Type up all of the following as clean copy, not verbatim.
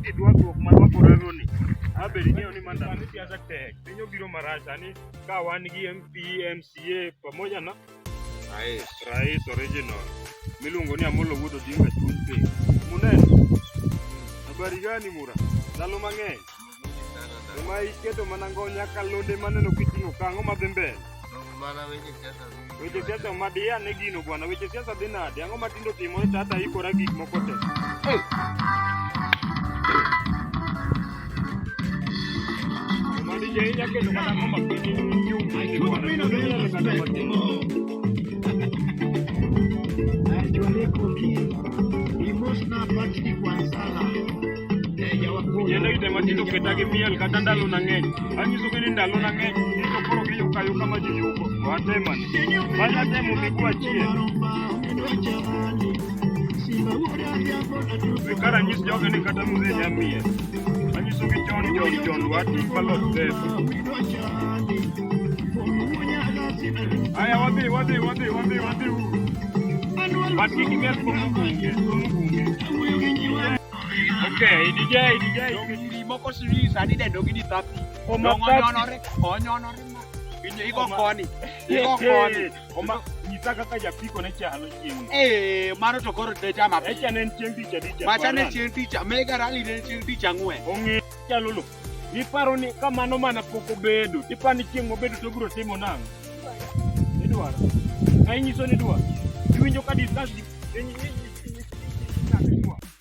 kaka idwakruok marwakorago ni. Abed ing'eyo ni manda ni siasa tek. Piny obiro marach sani ka wan gi MP, MCA pamoja na Rais. Rais original miluongo ni Amolo Wuod Odinga chuny piny. Munene. Habari gani Mura? Ndalo mang'eny. Ema iketo mana ngonya kalonde maneno kiting'o ka ang'o madhi mbele? Mana weche siasa. Weche siasa ma diya ne gino bwana, weche siasa dhi nade? Ang'o ma tindo timore to hata ikora gik moko te? Ma DJ inya keto kata ngoma piny bwana. Inyalo kata matin. Yende gite matindo keta gi miel kata ndalo na ng'eny. Anyisogi ni ndalo na ng'eny, ni to koro giyuko ayuka ma ji yuko. Watemane. Banya temo miguu achiel. We kara anyis jogi ni kata mzee nya miel. Anyisogi chon chon chon wati ballot paper. Aya wadhi wadhi wadhi wadhi wadhi uru. But kik iketh komugunge komugunge. Okay, DJ DJ. Dong moko sijui sani idendo gi ni thapi. Oma Dong thapi. onyonore, onyonore ma. Igo koni, igo koni. Oma nyisa kaka japiko ne chalo chieng'. Eh, mano to koro ne chama piny. Echa ne en chieng' tich adich. Macha ne chieng' tich, mega rally ne chieng' tich ang'wen. Ong'e chalo lo. Iparo ni kamano mana pok obedo. Iparo ni chieng' mobedo to obiro timo nang'o? Idwaro. Ka inyiso ni idwaro. Iwinjo ka discuss gi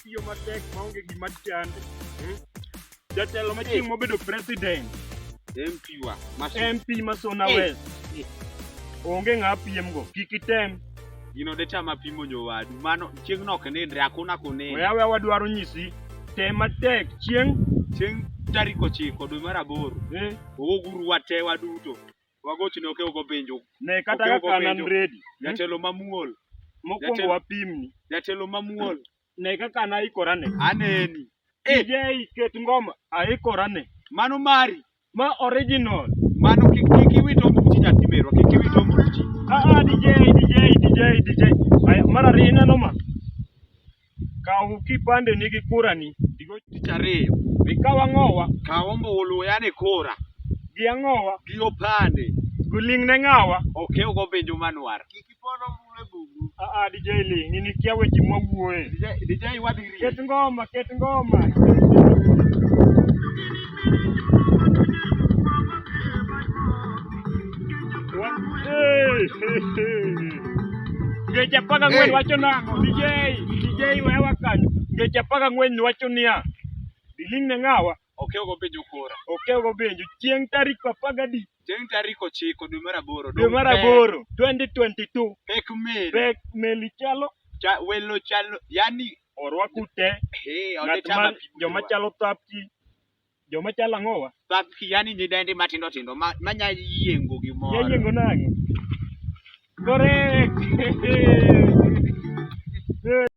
tiyo matek maonge gima chande. Jatelo ma chieng' mobedo president MP wa. Masu. MP ma Suna Eh. West. Eh. Onge ng'a piem go. Kik item. Gino de chama pimo nyowadu. Mano chieng' no ok nindre, hakuna kunindre. Weya weya wadwaro nyisi. Tem matek chieng' Chieng' tarik 9 dwe mar 8. Ogoguru wate waduto. Wagochne okew gopenjo. Ne kata Okew kaka an gopenjo. ready. Jatelo mamuol. Mokwongo wapimni. Jatelo mamuol. Ne kaka an aikora ne. Aneni. DJ ket ngoma aikora ne. Mano mari. Ma original. Mano kik kik iwit ombuchi nyathi merwa, kik iwit ombuchi. Ah ah DJ DJ DJ DJ. Aya mar ariyo ineno ma. Kaw kipande ni gi kura ni. Digo Tich ariyo. ikaw ang'owa Kaw ombulu yani kura gi ang'owa gi opande. guling ne ng'awa. Okew gopenjo manwar. Ah ah DJ ling in ikia weche mwawuoye. DJ DJ wadhi rie. Ket ngoma ket ngoma. Hey, hey, hey. Ngeche 14 Hey. wacho nang'o? DJ, DJ wewa kanyo. Ngeche 14 wacho niya. Diling ne ng'awa? Okew gopenjo kura. Okew gobenjo. Chieng' tarik apagadi Chieng' tarik 9 dwe mar 8. dwe mar 8 2022. Pek meli. Pek meli chalo Cha, welo chalo yani orwaku te. he Ng'at ma joma chalo thapki, joma chalo ang'owa? thapki yani nyidendi matindo tindo ma manya yiengo gimoro. Yayiengo nang'o? Correct.